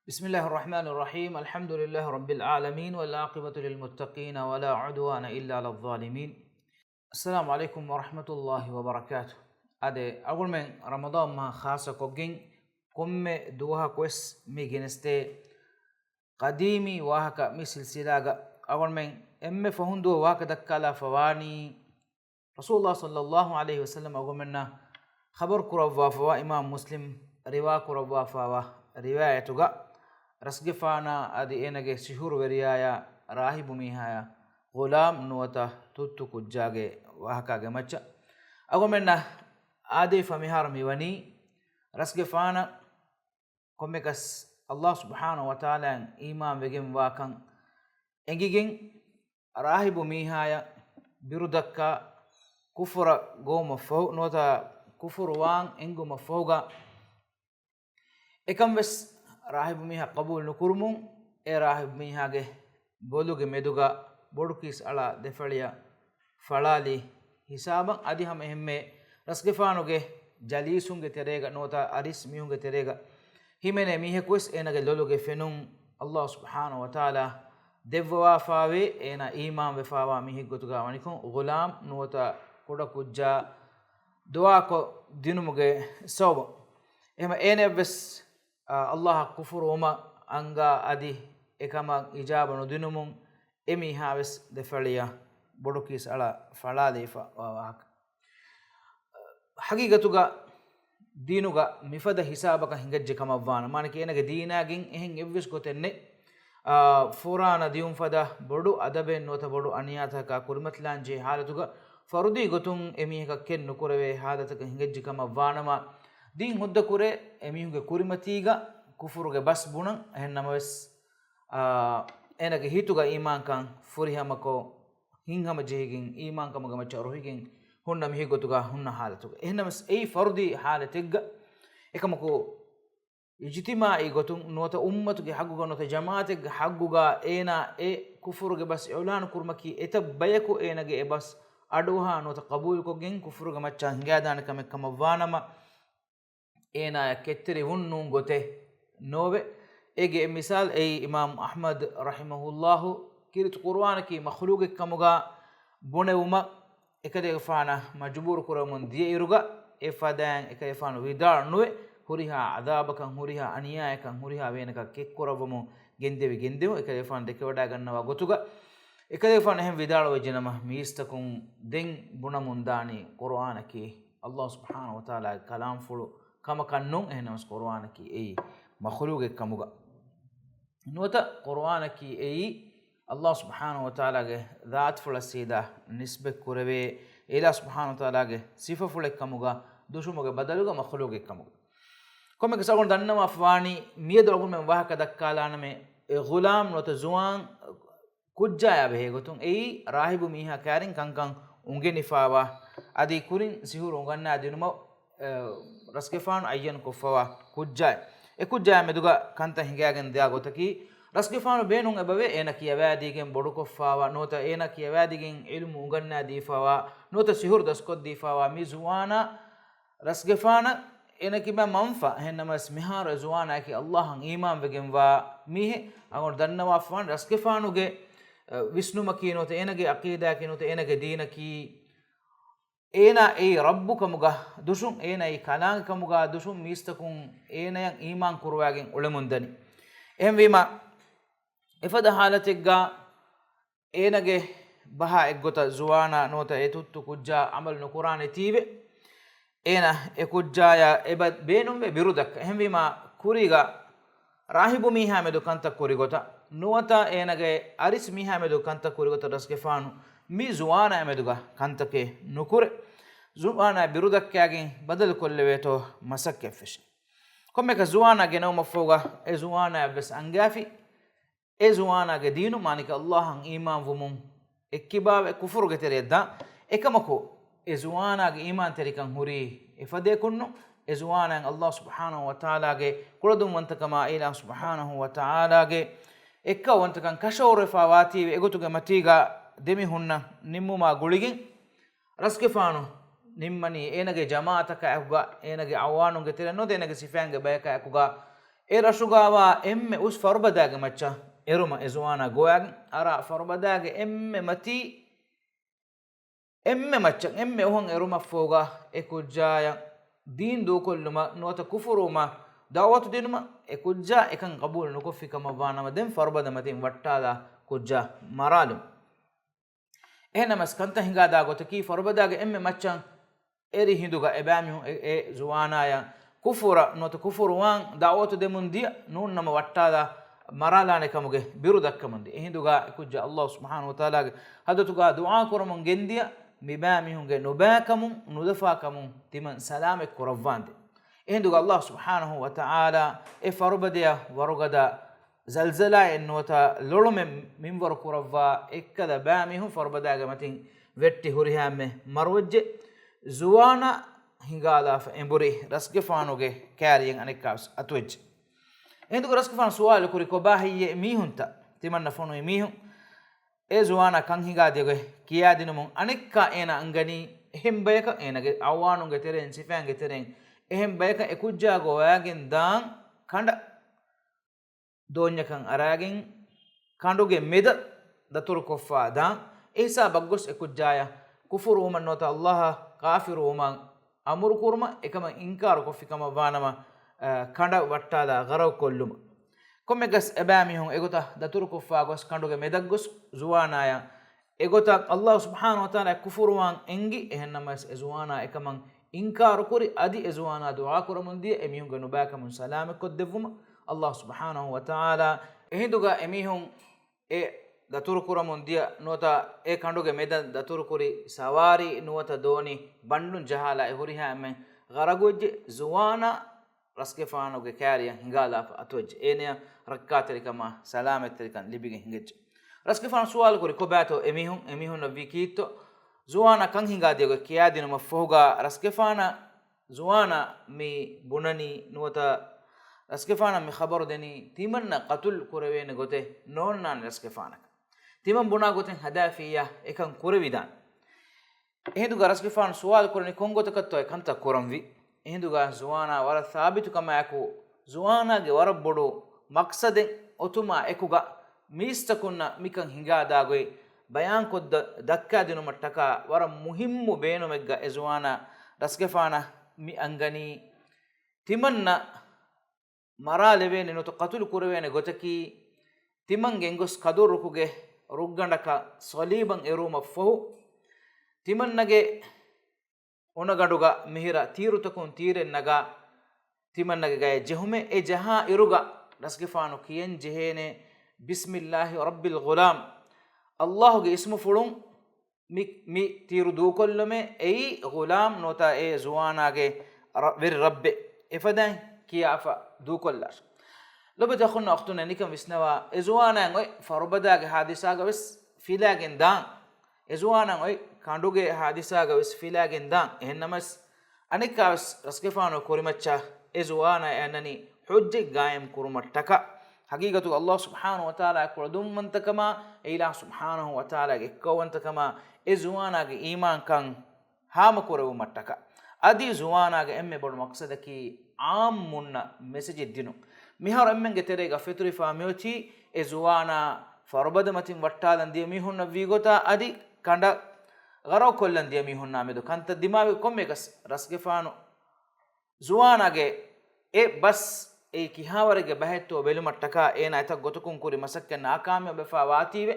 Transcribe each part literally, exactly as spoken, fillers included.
بسم الله الرحمن الرحيم. الحمد لله رب العالمين، والعاقبة للمتقين، ولا عدوان إلا على الظالمين. السلام عليكم ورحمة الله وبركاته. އާދެ، އަޅުގަނޑުމެން ރަމަޟާން މަހަށް ޚާއްޞަކޮށްގެން ކޮންމެ ދުވަހަކުވެސް މި ގެނެސްދޭ ޤަދީމީ ވާހަކަ މި ސިލްސިލާގަ އަޅުގަނޑުމެން އެންމެ ފަހުން ދުވަހު ވާހަކަ ދައްކާލާފަ ވާނީ، ރަސޫލުﷲ ޞައްލަﷲ ޢަލައިހި ވަސައްލަމަ އަޅުގަނޑުމެންނަށް ޚަބަރު ކުރައްވާފަވާ، އިމާމް މުސްލިމް ރިވާ ކުރައްވާފަވާ ރިވާޔަތުގަ، ރަސްގެފާނާ އަދި އޭނަގެ ސިހުރުވެރިޔާޔާ ރާހިބު މީހާޔާ ޣުލާމް ނުވަތަ ތުއްތު ކުއްޖާގެ ވާހަކާގެ މައްޗަށް އަޅުގަނޑުމެންނަށް އާދެވިފަ މިހާރު މިވަނީ، ރަސްގެފާނަށް ކޮންމެކަސް ﷲ ސުބްޙާނަހޫ ވަތަޢާލާއަށް އީމާން ވެގެންވާކަން އެނގިގެން، ރާހިބު މީހާޔަށް ބިރުދައްކާ، ކުފުރަށް ގޮވުމަށްފަހު ނުވަތަ ކުފުރުވާން އެންގުމަށްފަހުގަ، އެކަންވެސް ރާހިބު މީހާ ޤަބޫލު ނުކުރުމުން، އެ ރާހިބު މީހާގެ ބޮލުގެ މެދުގަ ބޮޑުކީސް އަޅާ ދެފަޅިއަށް ފަޅާލި ހިސާބަށް، އަދި ހަމަ އެހެންމެ ރަސްގެފާނުގެ ޖަލީސުންގެ ތެރޭގަ ނުވަތަ އަރިސް މީހުންގެ ތެރޭގަ ހިމެނޭ މީހަކުވެސް އޭނަގެ ލޮލުގެ ފެނުން ﷲ ސުބްޙާނަހޫ ވަތަޢާލާ ދެއްވަވާފާވޭ، އޭނާ އީމާންވެފާވާ މީހެއްގޮތުގަ ވަނިކޮށް، ޣުލާމް ނުވަތަ ކުޑަކުއްޖާ ދުޢާކޮށް ދިނުމުގެ ސަބަބުން. އެހެމަ އޭނައަށްވެސް، އާ، ﷲއަށް ކުފުރުވުމަށް އަންގާ އަދި އެކަމަށް އިޖާބަ ނުދިނުމުން އެ މީހާވެސް ދެފަޅިއަށް ބޮޑުކީސް އަޅާ ފަޅާލައިފަ ވާ ވާހަކަ. ޙަޤީޤަތުގަ ދީނުގަ މިފަދަ ހިސާބަކަށް ހިނގައްޖެ ކަމަށްވާނަމަ، މާނަކީ އޭނަގެ ދީނާގެން އެހެން އެއްވެސް ގޮތެއް ނެތް. އާ، ފުރާނަ ދިޔުން ފަދަ ބޮޑު އަދަބެއް ނުވަތަ ބޮޑު އަނިޔާތަކާ ކުރިމަތިލާންޖެހޭ ޙާލަތުގަ ފަރުދީ ގޮތުން އެމީހަކަށް ކެތް ނުކުރެވޭ ޙާލަތަކަށް ހިނގައްޖެ ކަމަށްވާނަމަ، ދީން ހުއްދަ ކުރޭ އެމީހުންގެ ކުރިމަތީގަ ކުފުރުގެ ބަސް ބުނަން. އެހެން ނަމަވެސް، އާ، އޭނަގެ ހިތުގަ އީމާންކަން ފުރިހަމަކޮށް، ހިތްހަމަޖެހިގެން އީމާންކަމުގެ މައްޗަށް ރުހިގެން ހުންނަ މީހެއްގޮތުގަ ހުންނަ ޙާލަތުގަ. އެހެންނަމަވެސް އެއީ ފަރުދީ ޙާލަތެއްގަ، އެކަމަކު އިޖްތިމާޢީ ގޮތުން ނުވަތަ އުއްމަތުގެ ޙައްޤުގަ ނުވަތަ ޖަމާޢަތެއްގެ ޙައްޤުގަ އޭނާ އެ ކުފުރުގެ ބަސް އިޢުލާނު ކުރުމަކީ އެތައް ބަޔަކު އޭނާގެ އެ ބަސް އަޑުއަހާ ނުވަތަ ޤަބޫލުކޮށްގެން ކުފުރުގެ މައްޗަށް ހިނގާދާނެ ކަމެއް ކަމަށްވާނަމަ، އޭނާޔަށް ކެތްތެރިވުން ނޫން ގޮތެއް ނޯވެ. އޭގެ އެއް މިސާލް އެއީ އިމާމް އަޙްމަދު ރަޙިމަހުﷲ ކީރިތި ޤުރުއާނަކީ މަޚްލޫޤެއް ކަމުގަ ބުނެވުމަށް އެކަލޭގެފާނަށް މަޖުބޫރު ކުރަމުން ދިޔައިރުގަ، އެފަދައިން އެކަލޭގެފާނު ވިދާޅު ނުވެ، ހުރިހާ ޢަޛާބަކަށް، ހުރިހާ އަނިޔާޔަކަށް، ހުރިހާ ވޭނަކަށް ކެއްކުރައްވަމުން ގެންދެވި ގެންދެވުން. އެކަލޭގެފާނު ދެކެވަޑައިގަންނަވާ ގޮތުގަ، އެކަލޭގެފާނު އެހެން ވިދާޅުވެއްޖެނަމަ، މީސްތަކުން ދެން ބުނަމުންދާނީ ޤުރުއާނަކީ ﷲ ސުބްޙާނަހޫ ވަތަޢާލާގެ ކަލާމްފުޅު ކަމަކަށް ނޫން. އެހެންނަމަވެސް ޤުރުއާނަކީ އެއީ މަޚްލޫޤެއް ކަމުގަ. ނުވަތަ ޤުރުއާނަކީ އެއީ ﷲ ސުބްޙާނަހޫ ވަތަޢާލާގެ ޛާތުފުޅަށް ސީދާ ނިސްބަތް ކުރެވޭ، އެއިލާހު ސުބްޙާނަހޫ ވަތަޢާލާގެ ސިފަފުޅެއް ކަމުގަ ދުށުމުގެ ބަދަލުގަ މަޚްލޫޤެއް ކަމުގަ. ކޮންމެކަސް އަޅުގަނޑު ދަންނަވާފަވާނީ، މިއަދު އަޅުގަނޑުމެން ވާހަކަ ދައްކާލާނަމޭ، އެ ޣުލާމް ނުވަތަ ޒުވާން ކުއްޖާޔާ ބެހޭ ގޮތުން އެއީ ރާހިބު މީހާ ކައިރިން ކަންކަން އުނގެނިފާވާ، އަދި ކުރިން ސިހުރު އުނގަންނާ ދިނުމަށް، އެ، ރަސްގެފާނު އައްޔަން ކޮށްފަވާ ކުއްޖާއެއް. އެ ކުއްޖާޔާ މެދުގަ ކަންތައް ހިނގާގެން ދިޔާ ގޮތަކީ، ރަސްގެފާނު ބޭނުން އެބަވޭ އޭނަ ކިޔަވާދީގެން ބޮޑުކޮށްފާވާ، ނުވަތަ އޭނަ ކިޔަވާދީގެން ޢިލްމު އުނގަންނާ ދީފާވާ، ނުވަތަ ސިހުރު ދަސްކޮށްދީފާވާ މި ޒުވާނާ ރަސްގެފާނަށް އޭނަ ކިބަ މަންފާ. އެހެންނަމަވެސް މިހާރު އެ ޒުވާނާއަކީ ﷲއަށް އީމާންވެގެންވާ މީހެއް. އަޅުގަނޑު ދަންނަވާފަވާނެ ރަސްގެފާނުގެ، އަ، ވިސްނުމަކީ ނުވަތަ އޭނަގެ ޢަޤީދާއަކީ ނުވަތަ އޭނަގެ ދީނަކީ، އޭނާ އެއީ ރައްބު ކަމުގަ ދުށުން، އޭނާ އެއީ ކަލާނގެ ކަމުގަ ދުށުން މީސްތަކުން އޭނަޔަށް އީމާން ކުރުވާގެން އުޅެމުންދަނީ. އެހެންވީމަ، އެފަދަ ޙާލަތެއްގަ އޭނަގެ ބަހާ އެއްގޮތަށް ޒުވާނާ ނުވަތަ އެ ތުއްތު ކުއްޖާ ޢަމަލު ނުކުރާނެތީވެ، އޭނަ އެ ކުއްޖާޔާ އެބަ ބޭނުންވެ ބިރުދައްކަ. އެހެންވީމާ، ކުރީގަ ރާހިބު މީހާ މެދު ކަންތައް ކުރި ގޮތަށް ނުވަތަ އޭނަގެ އަރިސް މީހާ މެދު ކަންތައް ކުރި ގޮތަށް ރަސްގެފާނު މި ޒުވާނާ މެދުގަ ކަންތަކެއް ނުކުރެ، ޒުވާނާ ބިރުދައްކާގެން ބަދަލު ކޮށްލެވޭތޯ މަސައްކަތް ފެށި. ކޮންމެކަ ޒުވާނާ ގެނައުމަށްފަހުގަ އެ ޒުވާނާއަށްވެސް އަންގާފި، އެ ޒުވާނާގެ ދީނު މާނިކަ ﷲއަށް އީމާންވުމުން އެއްކިބާވެ ކުފުރުގެ ތެރެއަށްދާ. އެކަމަކު، އެ ޒުވާނާގެ އީމާންތެރިކަން ހުރީ އެފަދައަކުންނު، އެ ޒުވާނާއަށް ﷲ ސުބްޙާނަހޫ ވަތަޢާލާގެ ކުޅަދުންވަންތަކަމާ އިލާހު ސުބްޙާނަހޫ ވަތަޢާލާގެ އެއްކައުވަންތަކަން ކަށަވަރުވެފާ ވާތީވެ، އެގޮތުގެ މަތީގަ ދެމިހުންނަ ނިންމުމާ ގުޅިގެން، ރަސްގެފާނު ނިންމަނީ އޭނަގެ ޖަމާޢަތަކާއެކުގަ، އޭނަގެ އަޢުވާނުންގެ ތެރެއަށް ނުވަތަ އޭނަގެ ސިފައިންގެ ބަޔަކާއެކުގަ، އެ ރަށުގާވާ އެންމެ އުސް ފަރުބަދާގެ މައްޗަށް އެރުމަށް އެ ޒުވާނާ ގޮވާގެން އަރާ ފަރުބަދާގެ އެންމެ މަތީ އެންމެ މައްޗަށް އެންމެ އުހަށް އެރުމަށްފަހުގަ އެ ކުއްޖާޔަށް ދީން ދޫކޮށްލުމަށް ނުވަތަ ކުފުރުވުމަށް ދަޢުވަތު ދިނުމަށް އެ ކުއްޖާ އެކަން ޤަބޫލު ނުކޮށްފި ކަމަށްވާނަމަ ދެން ފަރުބަދަ މަތިން ވައްޓާލާ ކުއްޖާ މަރާލުން. އެހެންނަމަސް ކަންތައް ހިނގާދާ ގޮތަކީ ފަރުބަދާގެ އެންމެ މައްޗަށް އެރި ހިނދުގަ އެބައިމީހުން އެ، އެ ޒުވާނާޔަށް ކުފުރަށް ނުވަތަ ކުފުރުވާން ދަޢުވަތު ދެމުން ދިޔަ ނޫން ނަމަ ވައްޓާލާ މަރާލާނެ ކަމުގެ ބިރު ދައްކަމުން ދިޔަ. އެހިނދުގަ އެ ކުއްޖާ ﷲ ސުބްޙާނަހޫ ވަތަޢާލާގެ ޙަޟްރަތުގަ ދުޢާ ކުރަމުން ގެންދިޔަ މިބައިމީހުންގެ ނުބައިކަމުން ނުލަފާކަމުން ތިމަން ސަލާމަތް ކުރައްވާނދޭ. އެހިނދުގަ ﷲ ސުބްޙާނަހޫ ވަތަޢާލާ އެ ފަރުބަދަޔަށް ވަރުގަދަ ޒަލްޒަލާއެއް ނުވަތަ ލޮޅުމެއް މިންވަރު ކުރައްވާ އެއްކަލަ ބައިމީހުން ފަރުބަދާގެ މަތިން ވެއްޓި ހުރިހާ އެންމެ މަރުވެއްޖެ. ޒުވާނާ ހިނގާލާފަ އެނބުރި ރަސްގެފާނުގެ ކާރިޔަށް އަނެއްކާވެސް އަތުވެއްޖެ. އެހިނދުގަ ރަސްގެފާނު ސުވާލު ކުރި ކޮބާ ހެއްޔޭ މީހުންތައް ތިމަންނަ ފޮނުވި މީހުން އެ ޒުވާނާ ކަން ހިނގާދިޔަގޮތް ކިޔާދިނުމުން އަނެއްކާ އޭނާ އަންގަނީ އެހެން ބަޔަކަށް އޭނާގެ އަޢުވާނުންގެ ތެރެއިން ސިފައިންގެ ތެރެއިން އެހެން ބަޔަކަށް އެ ކުއްޖާ ގޮވާގެން ދާން ކަނޑަށް ދޯންޏަކަށް އަރާގެން ކަނޑުގެ މެދަށް ދަތުރުކޮށްފާ ދާން. އެހިސާބަށް ގޮސް އެ ކުއްޖާޔަށް ކުފުރުވުމަށް ނުވަތަ ﷲ އަށް ކާފިރުވުމަށް އަމުރުކުރުމަށް އެކަމަށް އިންކާރުކޮށްފި ކަމަށްވާނަމަ، އަ، ކަނޑަށް ވައްޓާލާ ޣަރަޤުކޮށްލުމަށް. ކޮންމެއަކަސް އެބައިމީހުން އެގޮތަށް ދަތުރުކޮށްފާ ގޮސް ކަނޑުގެ މެދަށް ގޮސް ޒުވާނާޔަށް އެގޮތަށް ﷲ ސުބްޙާނަހޫ ވަތަޢާލާ ކުފުރުވާން އެންގި. އެހެންނަމަވެސް އެ ޒުވާނާ އެކަމަށް އިންކާރުކުރި. އަދި އެ ޒުވާނާ ދުޢާކުރަމުން ދިޔަ އެމީހުންގެ ނުބައިކަމުން ސަލާމަތްކޮށްދެއްވުމަށް ﷲ ސުބްޙާނަހޫ ވަތަޢާލާ އެހިނދުގަ އެމީހުން އެ ދަތުރުކުރަމުން ދިޔަ ނުވަތަ އެ ކަނޑުގެ މެދަށް ދަތުރުކުރި ސަވާރީ ނުވަތަ ދޯނި ބަންޑުން ޖަހާލާ އެ ހުރިހާ އެންމެ ޣަރަޤުވެއްޖެ. ޒުވާނާ ރަސްގެފާނުގެ ކާރިޔަށް ހިނގާލާފަ އަތުވެއްޖެ. އޭނަޔަށް ރައްކާތެރިކަމާ ސަލާމަތްތެރިކަން ލިބިގެން ހިނގައްޖެ. ރަސްގެފާނު ސުވާލު ކުރި ކޮބާތޯ އެމީހުން، އެމީހުންނަށް ވީ ކީއްތޯ؟ ޒުވާނާ ކަން ހިނގާދިޔަގޮތް ކިޔާދިނުމަށް ފަހުގަ ރަސްގެފާނަށް ޒުވާނާ މި ބުނަނީ ނުވަތަ ރަސްގެފާނަށް މި ޚަބަރު ދެނީ ތިމަންނަ ޤަތުލު ކުރެވޭނެ ގޮތެއް ނޯންނާނެ ރަސްގެފާނަކަށް. ތިމަން ބުނާ ގޮތެއް ހަދާފިއްޔާ އެކަން ކުރެވިދާނެ. އެހިނދުގަ ރަސްގެފާނު ސުވާލު ކުރަނީ ކޮން ގޮތަކަށްތޯ އެ ކަންތައް ކުރަންވީ؟ އެހިނދުގަ ޒުވާނާ ވަރަށް ސާބިތު ކަމާއެކު، ޒުވާނާގެ ވަރަށް ބޮޑު މަޤްޞަދެއް އޮތުމާ އެކުގަ، މީސްތަކުންނަށް މިކަން ހިނގާދާ ގޮތް ބަޔާންކޮށް ދަ-، ދައްކާދިނުމަށްޓަކާ ވަރަށް މުހިއްމު ބޭނުމެއްގަ އެ ޒުވާނާ ރަސްގެފާނަށް މި އަންގަނީ. ތިމަންނަ މަރާލެވޭނެ ނުވަތަ ޤަތުލު ކުރެވޭނެ ގޮތަކީ، ތިމަން ގެންގޮސް ކަދުރުކުގެ ރުއްގަނޑަކަށް ޞަލީބަށް އެރުވުމަށްފަހު، ތިމަންނަގެ އުނަގަނޑުގަ މިހިރަ ތީރުތަކުން ތީރެއް ނަގާ، ތިމަންނަގެ ގަޔަށް ޖެހުމެއް. އެ ޖަހާ އިރުގަ ރަސްގެފާނު ކިޔަން ޖެހޭނެ، ބިސްމިއްލާހި ރައްބިލް ޣުލާމް، ﷲ ގެ އިސްމުފުޅުން މި، މި ތީރު ދޫކޮށްލުމޭ. އެއީ ޣުލާމް ނުވަތަ އެ ޒުވާނާގެ ރަ-، ވެރި ރައްބެއް. އެފަދައިން ކިޔާފަ ދޫކޮށްލާށި. ލޮބުވެތި އަޚުންނާ އުޚްތުންނޭ، ނިކަން ވިސްނަވާ، އެ ޒުވާނާއަށް އޮތް ފަރުބަދާގެ ހާދިސާގަވެސް ފިލާގެން ދާން. އެ ޒުވާނާއަށް އޮތް ކަނޑުގެ ހާދިސާގަވެސް ފިލާގެން ދާން. އެހެންނަމަވެސް، އަނެއްކާވެސް ރަސްގެފާނު ކުރިމައްޗަށް އެ ޒުވާނާ އަންނަނީ ޙުއްޖަތް ގާއިމް ކުރުމަށްޓަކާ. ޙަޤީޤަތުގަ ﷲ ސުބްޙާނަހޫ ވަތަޢާލާގެ ކުޅަދުންވަންތަކަމާ، އެ އިލާހު ސުބްޙާނަހޫ ވަތަޢާލާގެ އެއްކައުވަންތަކަމާ، އެ ޒުވާނާގެ އީމާންކަން ހާމަކުރެވުމަށްޓަކާ. އަދި ޒުވާނާގެ އެންމެ ބޮޑު މަޤްޞަދަކީ ޢާއްމުންނަށް މެސެޖެއް ދިނުން. މިހާރު އެންމެންގެ ތެރޭގަ ފެތުރިފާ މިއޮތީ އެ ޒުވާނާ ފަރުބަދަމަތިން ވައްޓާލަން ދިޔަ މީހުންނަށް ވީގޮތާ އަދި ކަނޑަށް ޣަރަޤުކޮށްލަން ދިޔަ މީހުންނާ މެދު ކަންތައް ދިމާވި. ކޮންމެއަކަސް ރަސްގެފާނު ޒުވާނާގެ އެ ބަސް އެއީ ކިހާވަރެއްގެ ބަހެއްތޯ ބެލުމަށްޓަކާ އޭނާ އެތައް ގޮތަކުން ކުރި މަސައްކަތް ނާކާމިޔާބުވެފާ ވާތީވެ،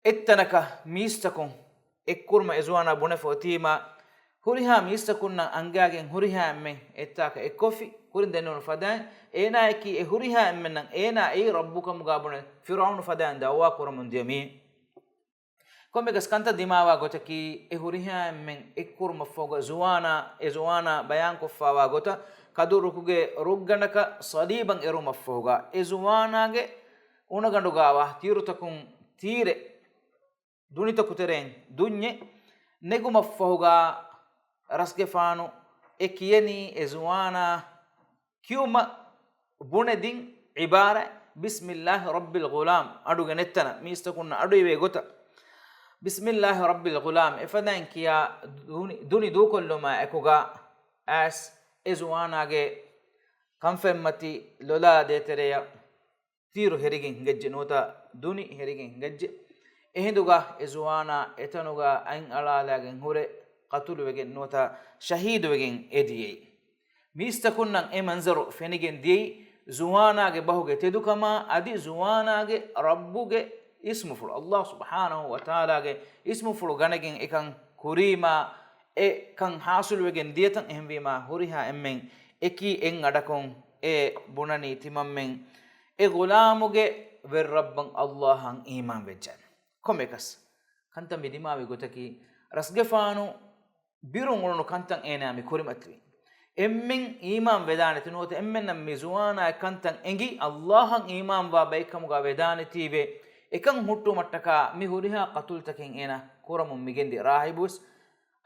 އެއްތަނަކަށް މީސްތަކުން އެއްކުރުމަށް އެ ޒުވާނާ ބުނެފަ އޮތީމާ، ހުރިހާ މީސްތަކުންނަށް އަންގާގެން ހުރިހާ އެންމެން އެއްތާކަށް އެއްކޮށްފި. ކުރިން ދެންނެވުނު ފަދައިން އޭނާއަކީ އެ ހުރިހާ އެންމެންނަށް އޭނާ އެއީ ރައްބުކަމުގާ ބުނެ ފިރުޢައުނު ފަދައިން ދަޢުވާ ކުރަމުން ދިޔަ މީހެއް. ކޮންމެއަކަސް ކަންތައް ދިމާވާ ގޮތަކީ، އެ ހުރިހާ އެންމެން އެއްކުރުމަށްފަހުގަ ޒުވާނާ، އެ ޒުވާނާ ބަޔާންކޮށްފާވާ ގޮތަށް ކަދުރުކުގެ ރުއްގަނޑަކަށް ޞަލީބަށް އެރުމަށްފަހުގަ، އެ ޒުވާނާގެ އުނަގަނޑުގާވާ ތީރުތަކުން ތީރެއް، ދުނިތަކު ތެރެއިން ދުންޏެއް ނެގުމަށްފަހުގަ، ރަސްގެފާނު އެ ކިޔަނީ އެ ޒުވާނާ ކިޔުމަށް ބުނެދިން ޢިބާރާތް، ބިސްމިއްލާހި ރައްބިލް ޣުލާމް، އަޑުގެ ނެއްތަނަށް، މީސްތަކުންނަށް އަޑުއިވޭ ގޮތަށް، ބިސްމިއްލާހި ރައްބިލް ޣުލާމް އެފަދައިން ކިޔާ ދުނި، ދުނި ދޫކޮށްލުމާ އެކުގަ އައިސް އެ ޒުވާނާގެ ކަންފަތްމަތި ލޮލާ ދޭތެރެޔަށް ތީރު ހެރިގެން ހިނގައްޖެ ނުވަތަ ދުނި ހެރިގެން ހިނގައްޖެ. އެހިނދުގަ އެ ޒުވާނާ އެތަނުގަ އަތް އަޅާލާގެން ހުރެ ޤަތުލުވެގެން ނުވަތަ ޝަހީދުވެގެން އެ ދިޔައީ. މީސްތަކުންނަށް އެ މަންޒަރު ފެނިގެން ދިޔައީ ޒުވާނާގެ ބަހުގެ ތެދުކަމާ އަދި ޒުވާނާގެ ރައްބުގެ އިސްމުފުޅު، ﷲ ސުބްޙާނަހޫ ވަތަޢާލާގެ އިސްމުފުޅު ގަނެގެން އެކަން ކުރީމާ، އެ ކަން ޙާޞިލުވެގެން ދިޔަތަން. އެހެންވީމާ ހުރިހާ އެންމެން އެކީ އެއް އަޑަކުން އެ ބުނަނީ ތިމަންމެން އެ ޣުލާމުގެ ވެރިރައްބަން ﷲ އަށް އީމާން ވެއްޖެ. ކޮންމެކަސް ކަންތައް މި ދިމާވި ގޮތަކީ ރަސްގެފާނު ބިރުން އުޅުނު ކަންތައް އޭނާ މި ކުރިމަތިވި. އެންމެން އީމާން ވެދާނެތި ނުވަތަ އެންމެންނަށް މި ޒުވާނާ އެ ކަންތައް އެނގި ﷲ އަށް އީމާންވާ ބައެއްކަމުގަ ވެދާނެތީވެ އެކަން ހުއްޓުމަށްޓަކާ މި ހުރިހާ ޤަތުލުތަކެއް އޭނާ ކުރަމުން މިގެންދި. ރާހިބުވެސް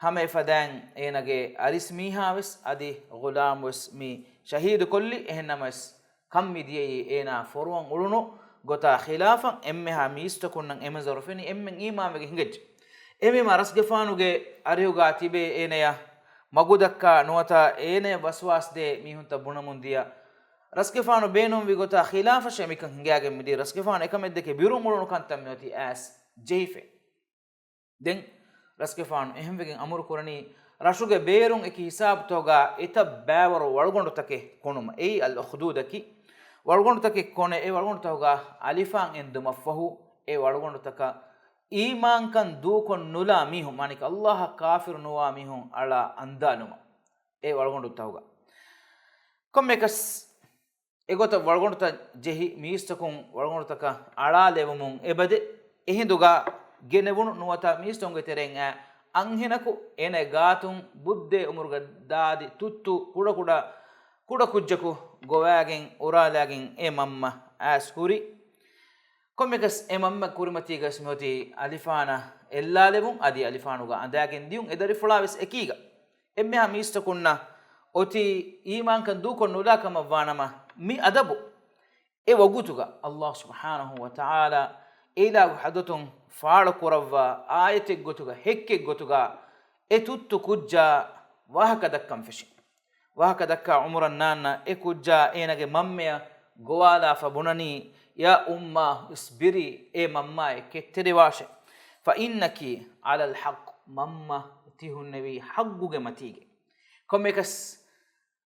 ހަމަ އެފަދައިން އޭނާގެ އަރިސް މީހާވެސް އަދި ޣުލާމްވެސް މި ޝަހީދު ކޮށްލި. އެހެންނަމަވެސް ކަން މި ދިޔައީ އޭނާ ފޮރުވަން އުޅުނު ގޮތާ ޚިލާފަށް އެންމެހާ މީސްތަކުންނަށް އެ މަންޒަރު ފެނި އެންމެން އީމާންވެގެން ހިނގައްޖެ. އެހެންވީމާ ރަސްގެފާނުގެ އަރިހުގަ ތިބޭ އޭނަޔަށް މަގުދައްކާ ނުވަތަ އޭނަޔަށް ވަސްވާސްދޭ މީހުންތައް ބުނަމުން ދިޔަ. ރަސްގެފާނު ބޭނުންވި ގޮތާ ޚިލާފަށޭ މިކަން ހިނގާގެން މިދިޔަ. ރަސްގެފާނު އެކަމެއްދެކެ ބިރުން އުޅުނު ކަންތައް މިއޮތީ އައިސް ޖެހިފަ. ދެން ރަސްގެފާނު އެހެންވެގެން އަމުރު ކުރަނީ ރަށުގެ ބޭރުން އެކި ހިސާބުތަކުގަ އެތައް ބައިވަރު ވަޅުގަނޑުތަކެއް ކޮނުމަށް. އެއީ އަލްއުޚްދޫދަކީ ވަޅުގަނޑުތަކެއް ކޮނެ އެ ވަޅުގަނޑުތަކުގަ އަލިފާން އެންދުމަށްފަހު އެ ވަޅުގަނޑުތަކަށް އީމާންކަން ދޫކޮށް ނުލާ މީހުން، މާނައަކީ ﷲ އަށް ކާފިރު ނުވާ މީހުން އަޅާ އަންދާލުމަށް އެ ވަޅުގަނޑުތަކުގަ. ކޮންމެއަކަސް އެގޮތަށް ވަޅުގަނޑުތައް ޖެހި މީސްތަކުން ވަޅުގަނޑުތަކަށް އަޅާލެވުމުން އެބަދެ އެހިނދުގަ ގެނެވުނު ނުވަތަ މީސްތަކުންގެ ތެރެއިން އައި އަންހެނަކު އޭނަ ގާތުން ބުއްދޭ އުމުރުގަ ދާދި ތުއްތު ކުޑަކުޑަ ކުޑަ ކުއްޖަކު ގޮވާގެން އުރާލާގެން އެ މަންމަ އައިސް ހުރި. ކޮންމެއަކަސް އެ މަންމަ ކުރިމަތީގަސް މިއޮތީ އަލިފާނަށް އެއްލާލެވުން އަދި އަލިފާނުގަ އަނދާގެން ދިޔުން. އެ ދަރިފުޅާވެސް އެކީގަ އެންމެހާ މީސްތަކުންނަށް އޮތީ އީމާންކަން ދޫކޮށް ނުލާ ކަމަށްވާނަމަ، މި އަދަބު އެ ވަގުތުގަ ﷲ ސުބްޙާނަހޫ ވަތަޢާލާ އެއިލާހު ޙަޟްރަތުން ފާޅުކުރައްވާ އާޔަތެއްގޮތުގަ ހެއްކެއްގޮތުގަ އެ ތުއްތު ކުއްޖާ ވާހަކަ ދައްކަން ފެށި. ވާހަކަ ދައްކާ ޢުމުރަށް ނާންނަ އެ ކުއްޖާ އޭނަގެ މަންމަޔަށް ގޮވާލާފަ ބުނަނީ، يا أماه اصبري، އޭ މަންމާއޭ ކެތްތެރިވާށޭ، فإنك على الحق، މަންމަ ތި ހުންނެވީ ޙައްޤުގެ މަތީގަ. ކޮންމެއަކަސް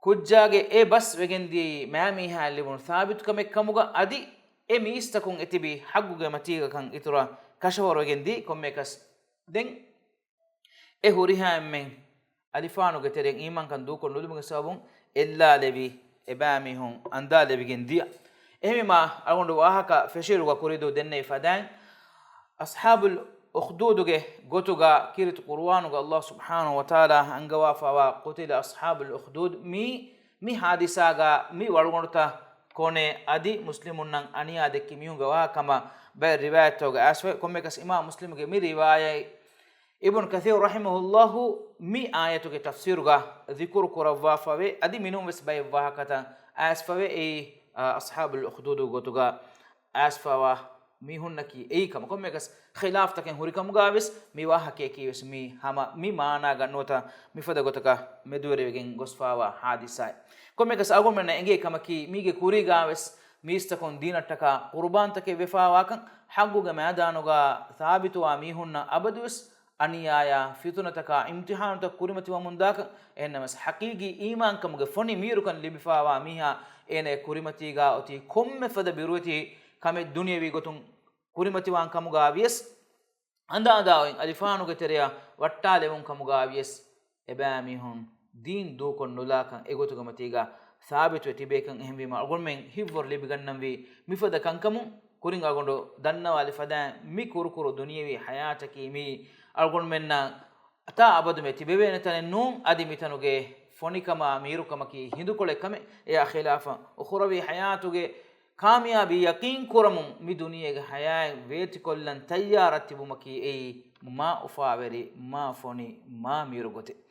ކުއްޖާގެ އެ ބަސް ވެގެންދިޔައީ މާމީހާއަށް ލިބުނު ސާބިތުކަމެއް ކަމުގަ އަދި އެ މީސްތަކުން އެތިބީ ޙައްޤުގެ މަތީގަކަން އިތުރަށް ކަށަވަރުވެގެންދީ. ކޮންމެއަކަސް ދެން އެ ހުރިހާ އެންމެން އަލިފާނުގެ ތެރެއިން އީމާންކަން ދޫކޮށް ނުލުމުގެ ސަބަބުން އެއްލާލެވި އެބައިމީހުން އަންދާލެވިގެން ދިޔަ. އެހެންވީމާ އަޅުގަނޑު ވާހަކަ ފެށިއިރުގަ ކުރިދޫ ދެންނެވި ފަދައިން، އަޞްޙާބުލް އުޚްދޫދުގެ ގޮތުގަ ކީރިތި ޤުރުއާނުގަ ﷲ ސުބްޙާނަހޫ ވަތަޢާލާ އަންގަވާފައިވާ قتل أصحاب الأخدود، މީ، މި ޙާދިސާގަ މި ވަޅުގަނޑުތައް ކޮނެ އަދި މުސްލިމުންނަށް އަނިޔާ ދެއްކި މީހުންގެ ވާހަކަ ކަމަށް ބައެއް ރިވާޔަތްތަކުގަ އައިސްފަ. ކޮންމެއަކަސް އިމާމް މުސްލިމުގެ މި ރިވާޔަތް އިބްނު ކަޘީރު ރަޙިމަހުﷲ މި އާޔަތުގެ ތަފްސީރުގަ ޛިކުރު ކުރައްވާފަވޭ. އަދި މިނޫންވެސް ބައެއް ވާހަކަތައް އައިސްފަވޭ. އެއީ، އަ، އަޞްޙާބުލް އުޚްދޫދު ގޮތުގަ އައިސްފަވާ މީހުންނަކީ އެއީ ކަމަށް. ކޮންމެއަކަސް ޚިލާފްތަކެއް ހުރިކަމުގަވެސް މި ވާހަކަޔަކީވެސް މީ ހަމަ މި މާނާގަ ނުވަތަ މިފަދަ ގޮތަކަށް މެދުވެރިވެގެން ގޮސްފަވާ ޙާދިސާއެއް. ކޮންމެއަކަސް އަޅުގަނޑުމެންނަށް އެނގޭ ކަމަކީ މީގެ ކުރީގަވެސް މީސްތަކުން ދީނަށްޓަކާ ޤުރުބާންތަކެއް ވެފަވާކަން، ޙައްޤުގެ މައިދާނުގަ ސާބިތުވާ މީހުންނަށް އަބަދުވެސް އަނިޔާޔާ، ފިތުނަތަކާ، އިމްތިޙާނުތައް ކުރިމަތިވަމުންދާކަން، އެހެންނަމަވެސް ޙަޤީޤީ އީމާންކަމުގެ ފޮނި މީރުކަން ލިބިފަވާ މީހާ އޭނަގެ ކުރިމަތީގަ އޮތީ ކޮންމެ ފަދަ ބިރުވެތި ކަމެއް ދުނިޔަވީ ގޮތުން ކުރިމަތިވާން ކަމުގަ ވިޔަސް، އަނދާ އަނދާ އޮތް އަލިފާނުގެ ތެރެއަށް ވައްޓާލެވުން ކަމުގަ ވިޔަސް، އެބައިމީހުން ދީން ދޫކޮށް ނުލާކަން އެގޮތުގެ މަތީގަ ސާބިތުވެ ތިބޭކަން. އެހެންވީމަ އަޅުގަނޑުމެން ހިތްވަރު ލިބިގަންނަންވީ މިފަދަ ކަންކަމުން. ކުރިން އަޅުގަނޑު ދަންނަވާލި ފަދައިން މި ކުރުކުރު ދުނިޔެވީ ޙަޔާތަކީ މީ އަޅުގަނޑުމެންނަށް ތާ އަބަދުމެ ތިބެވޭނެ ތަނެއް ނޫން. އަދި މިތަނުގެ ފޮނިކަމާ މީރުކަމަކީ ހިނދުކޮޅެއް ކަމެއް. އެއާ ޚިލާފަށް އުޚުރަވީ ޙަޔާތުގެ ކާމިޔާބީ ޔަޤީން ކުރަމުން މި ދުނިޔޭގެ ޙަޔާތް ވޭތިކޮށްލަން ތައްޔާރަށް ތިބުމަކީ އެއީ މާ އުފާވެރި، މާ ފޮނި، މާ މީރު ގޮތެއް.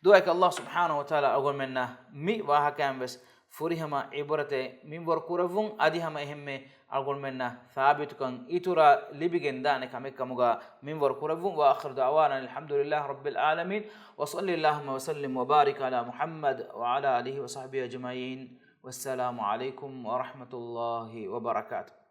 ދުޢާއަކީ ﷲ ސުބްޙާނަހޫ ވަތަޢާލާ އަޅުގަނޑުމެންނަށް މި ވާހަކައިން ވެސް ފުރިހަމަ ޢިބްރަތެއް މިންވަރު ކުރެއްވުން، އަދި ހަމަ އެހެންމެ އަޅުގަނޑުމެންނަށް ސާބިތުކަން އިތުރަށް ލިބިގެންދާނެ ކަމެއް ކަމުގަ މިންވަރު ކުރެއްވުން. وآخر دعوانا أن الحمد لله رب العالمين، وصل اللهم وسلم وبارك على محمد وعلى آله وصحبه أجمعين. والسلام عليكم ورحمة الله وبركاته.